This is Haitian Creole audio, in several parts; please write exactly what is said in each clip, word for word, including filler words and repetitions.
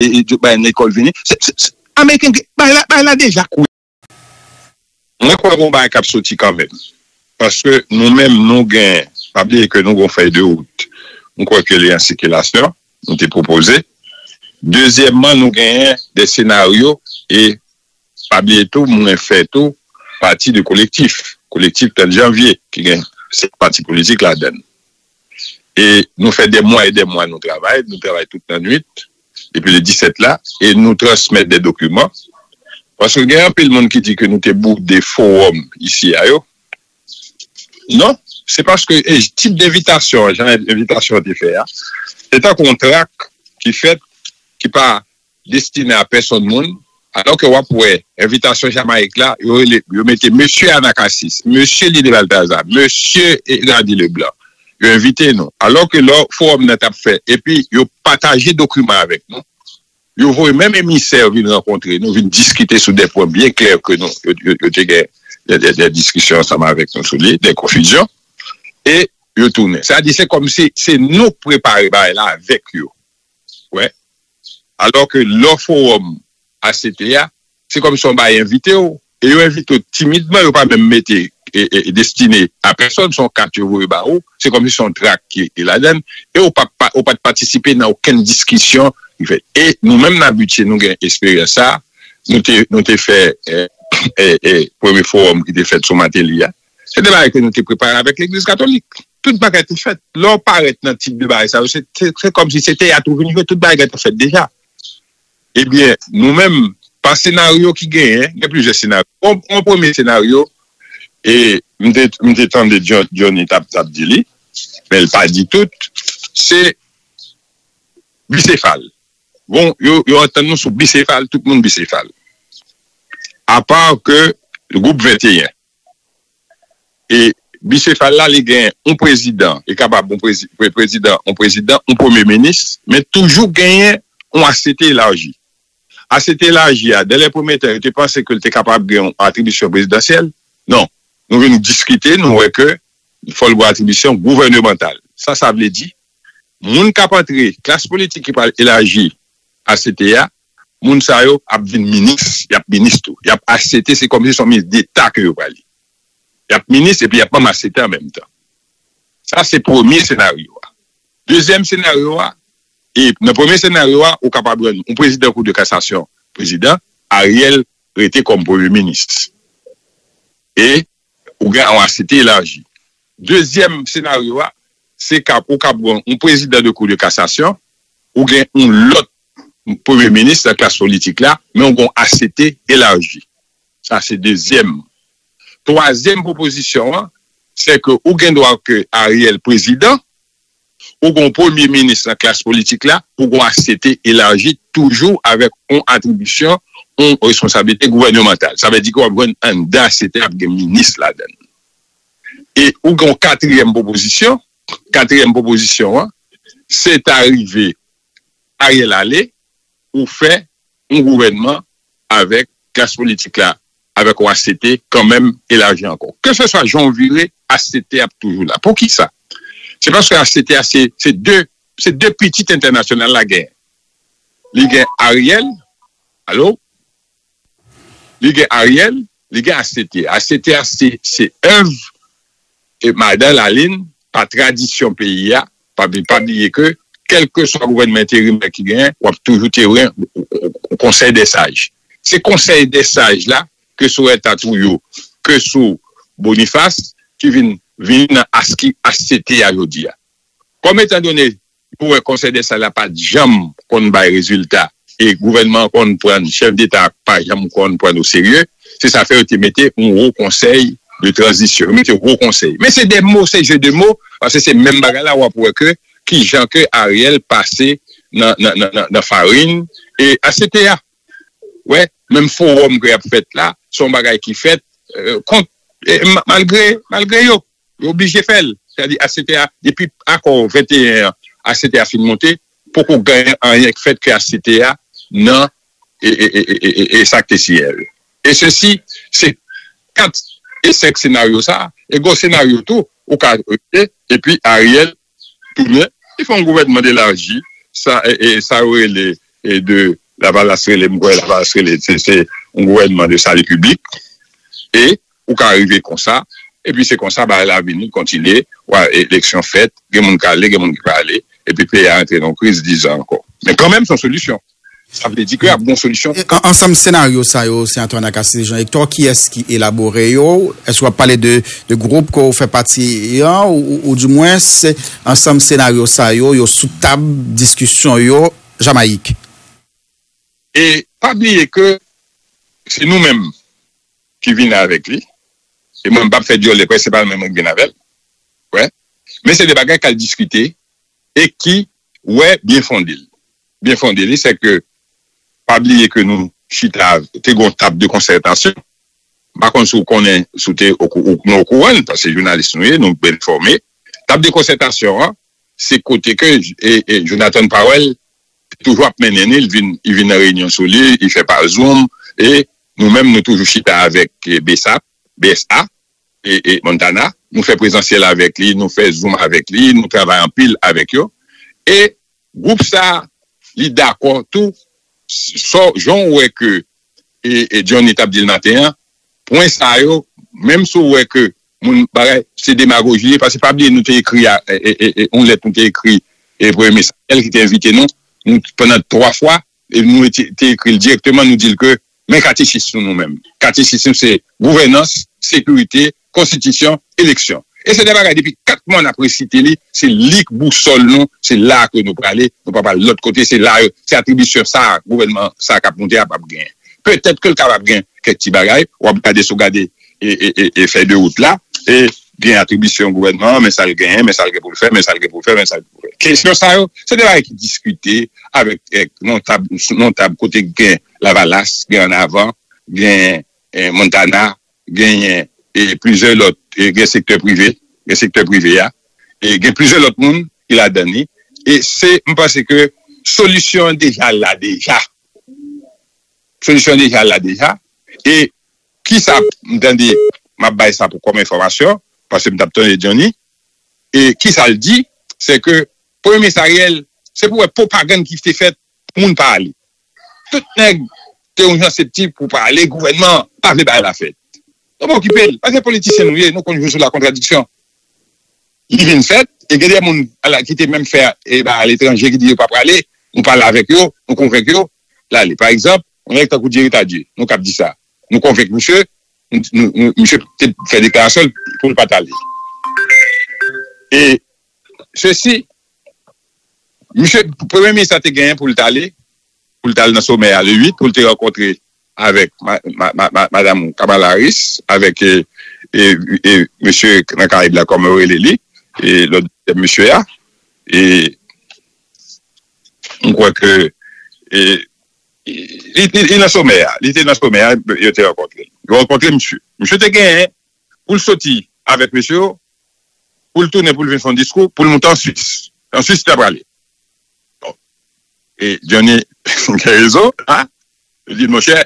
e, e, bay lekòl vini. Se, se, se, Ameriken, bay la, bay la deja kwe. Mwen kwè gon bagay k ap soti kanmenm. Paske nou menm, nou gen, pa bliye ke nou gon fèy de wout. Mwen kwè ke li an sikilasyon, nou te pwopoze. Dezyèmman, nou genyen de senaryo e pa bliye tou, mwen fè tou pati de kolektif. Kolektif trant janvye, ki gen senk pati politik ladan l. E nou fè dè mwa e dè mwa nou travay, nou travay tout lannwit, depi le disèt la, e nou transmèt de dokiman. Paske gen anpil moun ki di ke nou te boude fowòm isi a yo. Non, se paske e, tip denvitasyon, jan envitasyon an te fè a, se tankou yon trak ki fèt, ki pa destine a pèsonn moun, alò ke w ap wè envitasyon Jamayik la, yo rele, yo mete Mesye Anakasis, Mesye Lide Baltaza, Mesye Gady Leblanc. Yo envite nou. Alò ke lò fowòm nan t ap fè, epi yo pataje dokiman avèk nou, yo voye menm emisè vin rankontre nou, vin diskite sou de pwen byen klè ke nou, yo, yo, yo te gen de, de, de diskisyon ansanm avèk nou sou li, de konfizyon, e yo tounen. Sa di, se kòmsi se nou k prepare bagay la avèk yo. Wè. Alò ke lò fowòm A C T a, se kòmsi yon bagay envite w, e yo envite w timidman, yo pa menm mete e, e, destine a pèsòn, se yon kat yo voye ba ou, se kòmsi se yon trak ki, ki ladan l, e ou pa, pa, ou pa t patisipe nan okenn diskisyon ki fèt. E nou menm nan abitye, nou gen esperyans sa, nou te, nou te fè e, e, e, premye fowòm ki te fèt sou Mateli a. Se de bagay ke nou te prepare avèk Legliz Katolik. Tout bagay te fèt. Lè w parèt nan tip de bagay sa yo, se, se, se kòmsi se teyat ou vin jwe, tout bagay gentan fèt deja. Ebyen, nou menm, pa senaryo ki genyen, gen plizyè senaryo. Yon, yon premye senaryo, e m te, m te tande John, Johnny t ap, t ap di li, men l pa di tout, se bisefal. Bon, yo, yo antann nou sou bisefal, tout moun bisefal. Apa ke gwoup venteyen. E bisefal la, li gen yon prezidan, li kapab yon prezi-, pre-, prezidan, yon prezidan, yon premye minis, men toujou genyen yon A C T elaji. A C T elaji a, dan lè premye tan, yo te panse ke l te kapab gen yon atribisyon prezidansyèl. Non. Nou vin diskite, nou wè ke fò l gen atribisyon gouvènemantal. Sa, sa vle di, moun k ap antre, klas politik ki pral elaji A C T a, moun sa yo ap vin minis, y ap minis tou. Y ap A C T, se kòmsi se yon minis deta ke yo pral ye. Y ap minis epi y ap manm A C T an menm tan. Sa se premye senaryo a. Dezyèm senaryo a, e nan premye senaryo a, ou kapab jwenn yon prezidan Kou de Kasasyon, prezidan, Ariel rete kòm premye minis. E ou gen yon A C T elaji. Dezyèm senaryo a, se ka, ou ka pran yon prezidan de Kou de Kasasyon, ou gen yon lòt premye minis nan klas politik la, men ou gen yon A C T elaji. Sa se dezyèm. Twazyèm pwopozisyon an, se ke ou gen dwa ke Ariel prezidan, ou gen yon premye minis nan klas politik la, ou gen yon A C T elaji toujou avèk yon atribisyon, yon responsablite gouvènemantal. Sa vle di ke w ap jwenn anndan A C T ap gen minis ladan l. E ou gen yon katriyèm pwopozisyon, katriyèm pwopozisyon an, se ta rive Ariel ale, ou fè yon gouvènman avèk klas politik la, avèk yon A C T kanmenm elaji ankò. Keseswa jan w vire, A C T ap toujou la. Poukisa? Se paske A C T a se, se de, se de pitit entènasyonal la genyen. Li gen Ariel, alo? Li gen Ariel, li gen A C T. A C T a se, se èv e madan Lalin, pa tradisyon peyi a, pa, pa bliye ke, kèlkeswa gouvènman enterimè ki genyen, w ap toujou te gen yon konsèy dè saj. Se konsèy dè saj la, ke sou Erta Trouillot, ke sou Boniface, ki vin, vin nan aski A C T a jodi a. Kòm etandone nou wè konsèy dè saj la pa t janm konn bay rezilta, e gouvènman an konn pran, chèf deta a pa janm konn pran o serye, se sa fè yo te mete yon wo konsèy de tranzisyon. Yo mete wo konsèy. Men se de mo, se je de mo, paske se menm bagay la, w ap wè ke kijan ke Ariel pase nan, nan, nan, nan, nan farin, e A C T a. Wè, menm fowòm ke y ap fèt la, se yon bagay ki fèt, e, kont, e, ma-, malgre, malgre yo. Yo oblije fè l. Sètadi A C T a, depi akò venteyen an, A C T a fin monte, poko genyen anyen k fèt ke A C T a nan, e, e, e sa k te siyen yo. E sesi, se kat e senk senaryo sa, e gwo senaryo tou, ou ka rete, epi Ariel tounen, li fè yon gouvènman elaji, sa, e, e, sa yo rele, e de Lavalas rele, m kwè Lavalas rele, se, se yon gouvènman de sali piblik. E ou ka rive konsa, epi se konsa bagay la vini kontinye, wa, eleksyon fèt, gen moun k ale, gen moun ki pa ale, epi peyi a rantre nan kriz diz an ankò. Men kanmenm, se yon solisyon. Sa vle di ke ap gen yon solisyon. E, an- ansanm senaryo sa yo, Senatè Nakasil Jean Hector, kiyès ki elabore yo? Èske w ap pale de, de gwoup ke w fè pati an, ou, ou, ou dimwens, ansanm senaryo sa yo, yo sou tab diskisyon yo Jamayik? E pa bliye ke se nou menm ki vin avèk li. E mwen, m p ap fè dyòlè, prensipalman mwen k vin avè l. Wè. Men se de bagay k al diskite e ki wè byen fonde l. Byen fonde li, se ke pa bliye ke nou chita, te gen yon tab de konsètasyon. M pa konn si w konnen, si w te okou- ou- nou okouran, paske jounalis nou ye, nou byen enfòme. Tab de konsètasyon an, se kote ke e, e Jonathan Powell toujou ap mennen ni, li vin, li vin nan reyinyon sou li, li fè pa Zoom, e nou menm nou toujou chita avèk e, BSAP, BSA, e, e Montana, nou fè prezansyèl avèk li, nou fè Zoom avèk li, nou travay anpil avèk yo. E gwoup sa, li dakò tou, sò, jan w wè ke e, e Johnny t ap di l maten an, pwen sa yo, menm si w wè ke moun bagay, se demagoji ye, paske pa bliye nou te ekri a, e, e, e, e, yon lèt nou te ekri e Premye Minis Ariel ki te envite nou, nou pandan twa fwa, e nou te, te ekri l dirèkteman, nou di l ke men katechis nou, nou menm. Katechis nou se gouvènans, sekirite, konstitisyon, eleksyon. E se de bagay depi kat mwa n ap resite li, se li k bousòl nou, se la ke nou prale, nou pa pral lòt kote, se la, se atribisyon sa gouvènman sa k ap monte a p ap genyen. Petèt ke l kapab gen kèk ti bagay, w ap gade si w gade e, e, e, e fèy de wout la, e gen atribisyon gouvènman an, men sa l genyen, men sa l gen pou l fè, men sa l gen pou l fè, men sa l gen pou l fè. Kesyon sa yo, se de bagay ki diskite avèk, e, nan tab, nan tab kote gen Lavalas, gen Annavan, gen e, Montana, genyen e plizyè lòt, e gen sektè prive, gen sektè prive a, e gen plizyè lòt moun ki ladan li. E se, m panse ke solisyon an deja la deja. Solisyon an deja la deja. E kisa m tande, m ap bay sa pou kòm enfòmasyon, paske m t ap tande Johnny, e kisa l di, se ke Premye Minis Ariel, se pou wè pwopagann ki te fèt pou moun pa ale. Tout nèg te yon jan septik pou pa ale, gouvènman pa vle bay la fèt. Nou pa okipe l, paske politisyen nou ye, nou konn jwe sou la kontradiksyon. Li vin fèt, e gen de moun ala, ki te menm fè e ba aletranje ki di yo pa prale, nou pale avèk yo, nou konvenk yo, l ale. Pa egzanp, yon nèg tankou Jerry Tardieu, nou kab di sa. Nou konvenk misye, nou, nou, nou, misye te fè deklarasyon pou l pa t ale. E sesi, misye, premye minis la te genyen pou l t ale, pou l t al nan somè a le uit, pou l te rankontre avèk ma, ma, ma, ma, madanm Kamala Harris, avèk e, e, e, mesye nan Karayib la, kòman yo rele li, e lòt mesye a, e m kwè ke e, li, li, li nan somè a, li te nan somè a, yo te rankontre. Yo rankontre misye. Misye te genyen pou l soti avèk mesye yo, pou l tounen, pou l vin fè yon diskou, pou l monte an Swis. An Swis, li t ap prale. Bon. E Johnny gen rezon, a? Li di, monchè,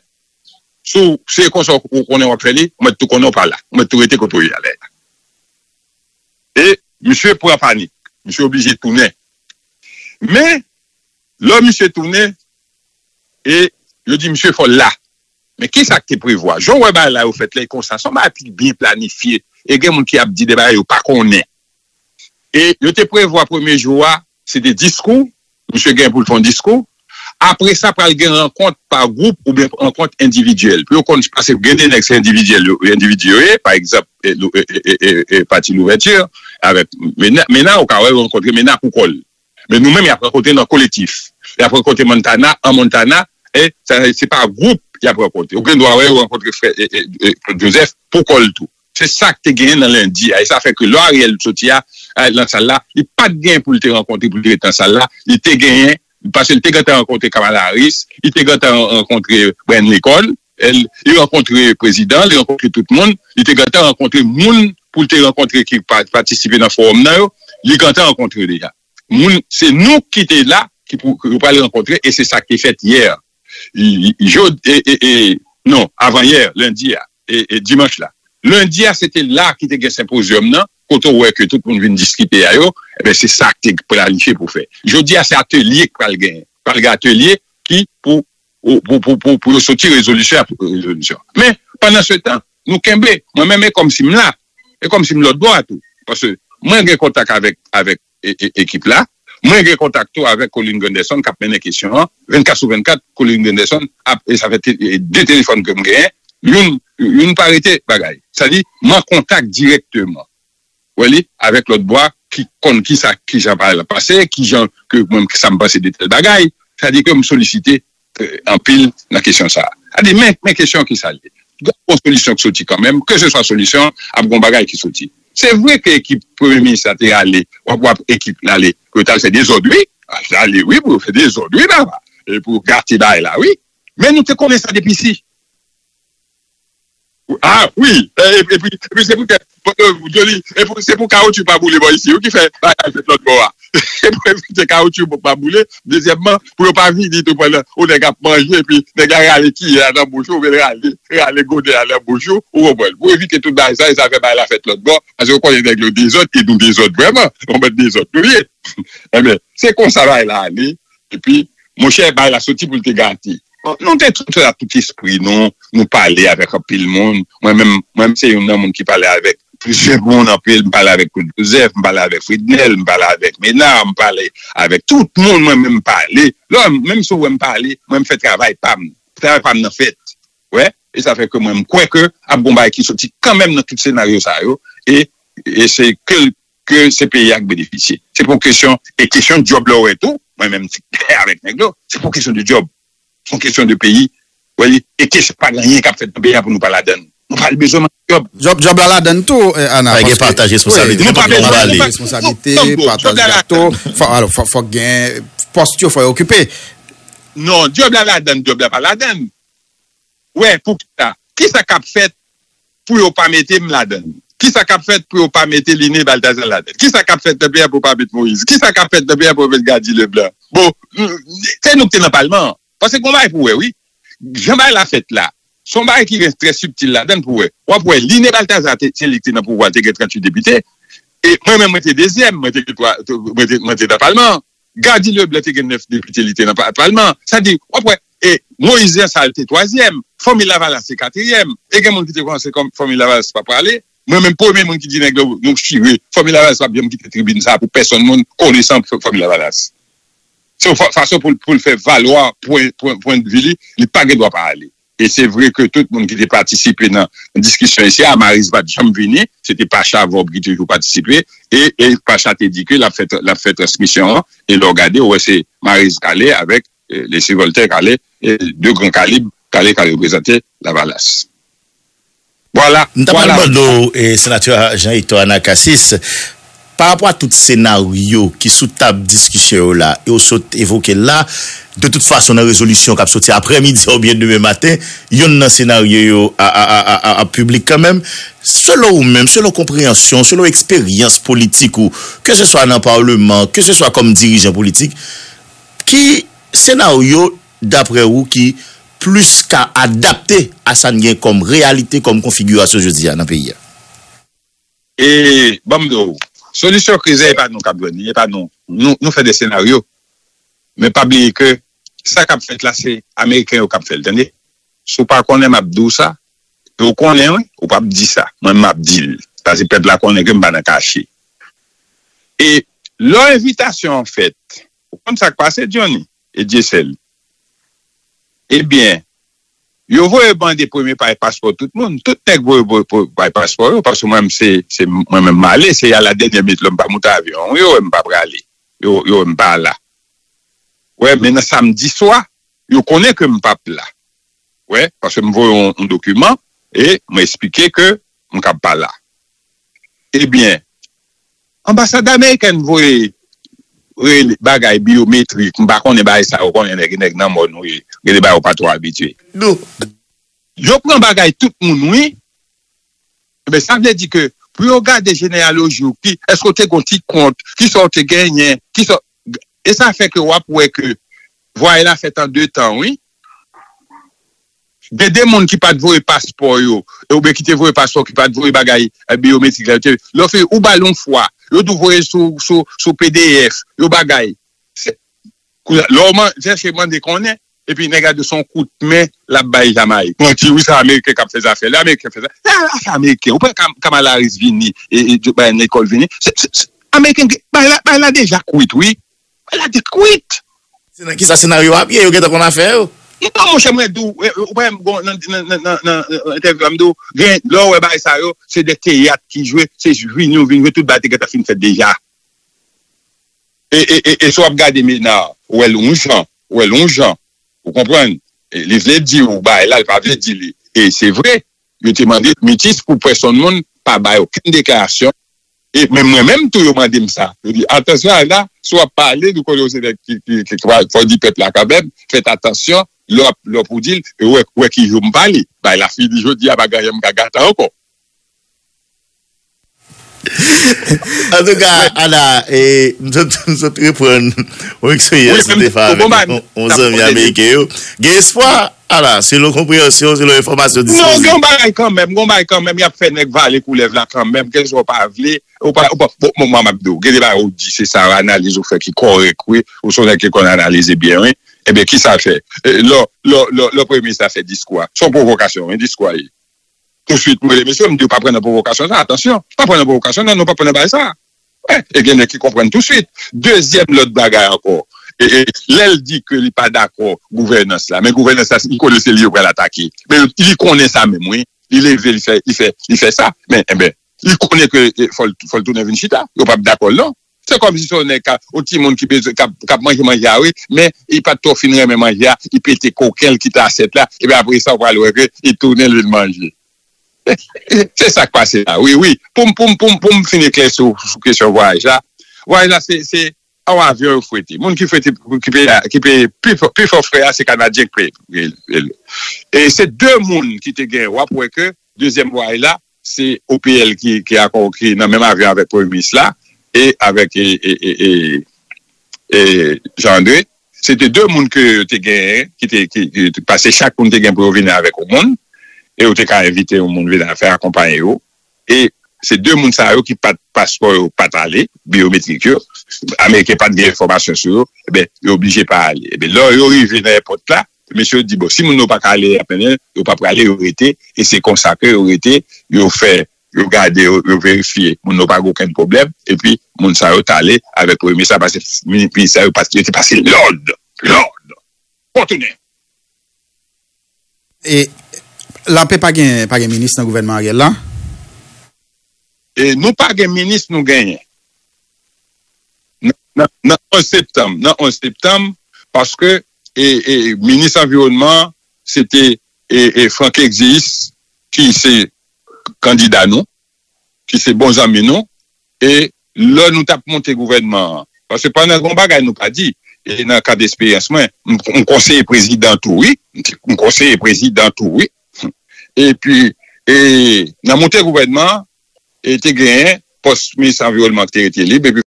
si w, se konsa w konnen w ap fè li, ou mèt tou konnen w pa la. Ou mèt tou rete kote w ye a lè a. E misye pran panik. Misye oblije tounen. Men, lè misye tounen, e yo di misye fò l la. Men kisa k te prevwa? Jan w wè bagay la yo fèt la, e konsa, se yon bagay ki byen planifye. E gen moun ki ap di de bagay yo pa konnen. E yo te prevwa premye jou a, se te diskou, misye gen pou l fè yon diskou. Apre sa, pral gen rankont pa gwoup oubyen rankont endividyèl. Pou yo konn, paske gen de nèg se endividyèl yo, endividi yo ye, pa egzanp, e, lou- e, e, e, e, e, Pati Louvèti, avèk Mena, Mena, ou ka wè yo rankontre Mena pou kò l. Men nou menm, y ap rankontre nan kolektif. Y ap rankontre Montana, an Montana, e sa, se pa gwoup y ap rankontre. Ou gen dwa wè yo rankontre frè, e, e, e, Claude Joseph pou kò l tou. Se sa k te genyen nan lendi a. E sa fè ke lè Ariel soti a, a, nan sal la, li pa t genyen pou l te rankontre, pou l te ret nan sal la. Li te genyen, paske li te gentan rankontre Kamala Harris, li te gentan rankontre Brian Lincoln, el, li rankontre prezidan, li rankontre tout moun, li te gentan rankontre moun pou l te rankontre ki pa- patisipe nan fowòm nan yo, li gentan rankontre deja. Moun, se nou ki te la, ki pou, ki pral rankontre, e se sa ki te fèt yè. Jodi, e, e, e, non, avan yè, lendi a, e, e dimanch la. Lendi a, se te la ki te gen senpozyòm nan, kote w wè ke tout moun vin diskite a yo, ebyen, se sa ki te planifye pou fè. Jodi a, se atelye ki pral genyen. Pral gen atelye, ki pou, pou, pou, pou, pou yo soti rezolisyon apre rezolisyon. Men, pandan se tan, nou kenbe, mwen menm, e kòmsi m la, e kòmsi m lòt bò a tou. Paske mwen gen kontak avèk, avèk e, e, ekip la, mwen gen kontak tou avèk Colin Gunderson k ap mennen kesyon an, vennkat sou vennkat, Colin Gunderson ap, e sa fè te, e, de telefòn ke m genyen, youn, youn pa rete bagay. Sa di, m an kontak dirèkteman. Wè li, avèk lòt bò a, ki konn kisa, kijan bagay la pase, kijan ke mwen, sa m panse de tèl bagay. Sa di ke m solisite, e, anpil nan kesyon sa a. Sa di, men, men kesyon ki sa l ye. Gon solisyon ki soti kanmenm, ke se swa solisyon, ap gon bagay ki soti. Se vre ke ekip premye minis la te ale, w ap, w ap ekip la ale, pou yo t al fè dezòd, wi. A, yo t ale, wi, pou yo fè dezòd, wi, papa. E pou yo gate bagay la, wi. Men nou te konnen sa depi si. Ah, wi. E, e, epi, epi se poutèt, Joli, e pou, se pou kawotchou pa boule bò isi, wi, ki fè bagay fèt lòt bò a. Se pou evite kawotchou pa boule. Dezyèmman, pou yo pa vini tou pandan ou nèg ap manje, epi nèg la rale kiyè a nan bouch ou, oubyen rale, rale godè a nan bouch ou, ou konprann. Pou evite tout bagay sa, e sa fè bagay la fèt lòt bò, paske yo konnen nèg yo dezòd, e nou dezòd vrèman, yon bann dezòd nou ye. Enben, se konsa bagay la ale, epi, monchè, bagay la soti pou l te gate. Bon, nou te tout la, tout espri nou, nou pale avèk anpil moun. Mwen menm, mwen menm se youn nan moun ki pale avèk plizyè moun anpil. M pale avèk Claude Joseph, m pale avèk Frednel, m pale avèk Ménard, m pale avèk tout moun, mwen menm m pale. Lè, menm si w wè m pale, mwen m fè travay pa m. Travay pa m nan fèt. Wè, e sa fè ke mwen m kwè ke ap gon bagay ki soti kanmenm nan tout senaryo sa yo, e, e se ke, ke se peyi a k benefisye. Se pa yon kesyon, e kesyon djòb la w wè tou, mwen menm m ti klè avèk nèg yo, se pa yon kesyon de djòb, se yon kesyon de peyi. Wè li, e ke se pa gen anyen k ap fèt nan peyi a pou nou pa ladann. Nou pa bezwen manke djòb. Djòb, djòb la ladann tou, eh, Ana, Fè gen paske, pataj wi, responsabilite, nou pa pou nou bezwen, pale. Nou pa, responsabilite, non, non, pataj djòb la gato, ladann. Fò, alò, fò, fò gen pòs yo, fò yo okipe. Non, djòb la ladann, djòb la pa ladann. Wè, poukisa? Kisa k ap fèt pou yo pa mete m ladann? Kisa k ap fèt pou yo pa mete Line Baltazar ladann? Kisa k ap fèt nan peyi a pou yo pa met Moyiz? Kisa k ap fèt nan peyi a pou yo met Gady Leblanc? Bon, se nou ki te nan palman an. Paske gon bagay pou wè, wi. Jan bagay la fèt la, se yon bagay ki gen trè sibtil ladann pou wè. W ap wè, Line Baltazar, te, se li ki te nan pouvwa, te gen tranntuit depite. E mwen menm, mwen te dezyèm, mwen te gen twa, mwen te, mwen te nan palman an. Gady Leblanc te gen nèf depite, li te nan pa-, palman. Sa di, w ap wè, e, Moyiz Jansal te twazyèm, Fanmi Lavalas te katriyèm. E gen moun ki te panse kòm Fanmi Lavalas pa prale. Mwen menm, premye moun ki di nèg yo, nou chire, Fanmi Lavalas p ap janm kite tribin sa a pou pèsonn moun konesan Fanmi Lavalas. Se yon fa-, fason pou l, pou l fè valwa pwen, pwen, pwen de vi li, li pa gen dwa pa ale. E se vre ke tout moun ki te patisipe nan diskisyon isi a, Mariz pa t janm vini, se te Pacha Vorbe ki toujou patisipe, e, e Pacha te di ke l ap fè, l ap fè transmisyon an, e lè w gade, ou wè se Mariz k ale avèk, e, Leslie Voltaire k ale, e de gran kalib k ale, k al reprezante Lavalas. Vwala, m ta pral vwala. Mande w, e, Senatè Jean Hector Anacasis, pa rapò a tout senaryo ki sou tab diskisyon yo la, e w sot evoke l la, de tout fason, nan rezolisyon k ap soti aprèmidi a oubyen demen maten, yonn nan senaryo yo a, a, a, a, a, a piblik kanmenm. Selon ou menm, selon konpreyansyon, selon eksperyans politik ou, keseswa nan palman, keseswa kòm dirijan politik, ki senaryo, daprè ou, ki plis ka adapte a sa n gen kòm reyalite, kòm konfigirasyon jodi a nan peyi a? E, ban m di w, solisyon kriz la, e pa nou k ap jwenn li, e pa nou. Nou, nou fè de senaryo. Men pa bliye ke sa k ap fèt la, se Ameriken yo k ap fè l, tande. Si w pa konnen, m ap di w sa. E w konnen, wi, ou p ap di sa. Mwen, m ap di l. Paske pèp la konnen ke m pa nan kache. E lè envitasyon an fèt, ou konn sa k pase, Johnny e Dyesèl? Ebyen, yo voye mande premye pay paspò tout moun. Tout nèg voye, voye, voye pay paspò yo, paske mwen menm se, se mwen menm m ale, se a la dènyè minit lè m pa moute avyon, yo wè m pa prale. Yo, yo wè m pa la. Wè, men nan samdi swa, yo konnen ke m p ap la. Wè, paske m voye yon, yon dokiman e m eksplike ke m kab pa la. Ebyen, anbasad amerikèn voye rele bagay biyometrik, m pa konnen bagay sa yo, konnen nèg, nèg nan mòn wi, rele bagay ou pa twò abitye. Yo pran bagay tout moun wi. Ebyen, sa vle di ke pou yo gade jeneyaloji w, ki, èske w te gon ti kont, kisa w te genyen, kisa, e sa fè ke w ap wè ke vwayaj la fèt an de tan, wi. Gen de moun ki pa t voye paspò yo, e oubyen ki te voye paspò, ki pa t voye bagay, eh, biyometrik la, yo te, lè w fè, ou ba l yon fwa, yo tou voye l sou, sou, sou P D F, yo bagay. Se, kounye a, lè w man-, chèche mande konnen, Epi nèg la di se yon kout men l ap bay Jamayik. Manti wi, se Ameriken k ap fè zafè. Lè Ameriken fè zafè, se Ameriken. Ou pa wè Kamala Harris vini, e, e Joe Biden lekòl vini. Se, se, se, Ameriken, bay la, bay la deja kwit wi. Bay la deja kwit. Se nan kisa senaryo ap ye, yo gentan konn afè yo. Non, monchè, mwen di w, ou pa wè m nan entèvyou a m di w, gen lè w wè bagay sa yo, se de teyat ki jwe, se vin yo vin jwe, tout bagay te gentan fin fèt deja. E, e, e, e si w ap gade Mena, ou wè l yon jan, ou wè l yon jan, ou konprann? E li vle di w bagay la, li pa vle di li. E se vre, yo te mande Mitis pou pèsonn moun pa bay okenn deklarasyon. E menm mwen menm tou yo mande m sa. Yo di, atansyon Ana, si w ap pale, nou konnen w se nèg ki, ki, ki, ki fò di pèp la kanmenm, fèt atansyon, lè w ap, lè w pou di l, e wè, wè ki jou m pale. Bagay la fini jodi a, pa gen anyen m ka gate ankò. Antouka, Ana, e, m sot, m sot reprann yon eksperyans m te fè avèk yon, yon zanmi ameriken yo. Gen espwa, Ana, selon konpreyansyon, selon enfòmasyon disponib. Non, gen yon bagay kanmenm, gen yon bagay kanmenm, y ap fè nèg vale koulèv la kanmenm, kèlswa w pa vle, ou pa, ou pa, bon, bon, mwen m ap di w, gen de bagay ou di, se sa, analiz ou fè ki kòrèk, wi, ou se yon nèg ki konn analize byen, wi. Ebyen, kisa l fè? E, lè, lè, lè, lè premye minis la fè diskou a, se yon pwovokasyon, wi, diskou a ye. Touswit, mwen rele mesye, m di yo pa pran nan pwovokasyon sa, atansyon, pa pran nan pwovokasyon, non, nou pa pran nan bagay sa. Wi, e gen nèg ki konprann touswit. Dezyèm lòt bagay ankò, e, e, lè l di ke li pa dakò gouvènans la, men gouvènans la, li konnen se li yo pral atake. Men li konnen sa menm, wi. Li leve, li fè, li fè, li fè sa. Men, enben, li konnen ke e, fò l, fò l tounen vin chita. Yo p ap dakò l non. Se kòmsi se yon nèg ka, yon timoun ki bezwen, k ap, k ap manje manje a, wi, men li pa t twò fin renmen manje a, li pete koken, li kite asyèt la, epi apre sa, ou pral wè ke li tounen l vin manje. Se sa k pase la, wi, wi. Pou m, pou m, pou m, pou m fin eklèsi w sou kesyon vwayaj la, vwayaj la, se, se yon avyon yo fwete. Moun ki fwete, ki peye, ki peye pi fò, pi fò frè a, se Kanadyen k peye. E se de moun ki te gen, w ap wè ke dezyèm vwayaj la, se O P L ki, ki akò, ki nan menm avyon avèk premye minis la, e avèk e, e, e, e, e Jean André. Se te de moun ke yo te genyen, ki te, ki, ki, paske chak moun te gen pou yo vini avèk yon moun, e yo te ka envite yon moun vin fè akonpaye yo. E se de moun sa yo ki pa t, paspò yo pa t ale, biyometrik yo, Ameriken pa t gen enfòmasyon sou yo, ebyen, yo oblije pa ale. Ebyen, lè yo rive nan èpòt la, mesye yo di, bon, si moun yo pa ka ale, y ap mennen, yo pa prale, yo rete, e se konsa ke yo rete, yo fè, yo gade, yo, yo verifye, moun yo pa gen okenn pwoblèm, epi moun sa yo t ale avèk premye minis la, paske minis la yo, yo te pase lòd, lòd, pou tounen. E Lapè pa gen, pa gen minis nan gouvènman Ariel la? E nou pa gen minis, nou genyen. Nan, nan, nan onz septanm, nan onz septanm, paske e, e, minis anviwònman, se te e, e, Franck Exis, ki se kandida nou, ki se bon zanmi nou, e lè nou t ap monte gouvènman an, paske pandan gen yon bagay nou pa di, e nan kad esperyans mwen, m, m konseye prezidan tou, wi, m konseye prezidan tou, wi, epi, e nan monte gouvènman an, e te genyen pòs minis anviwònman ki te rete lib, epi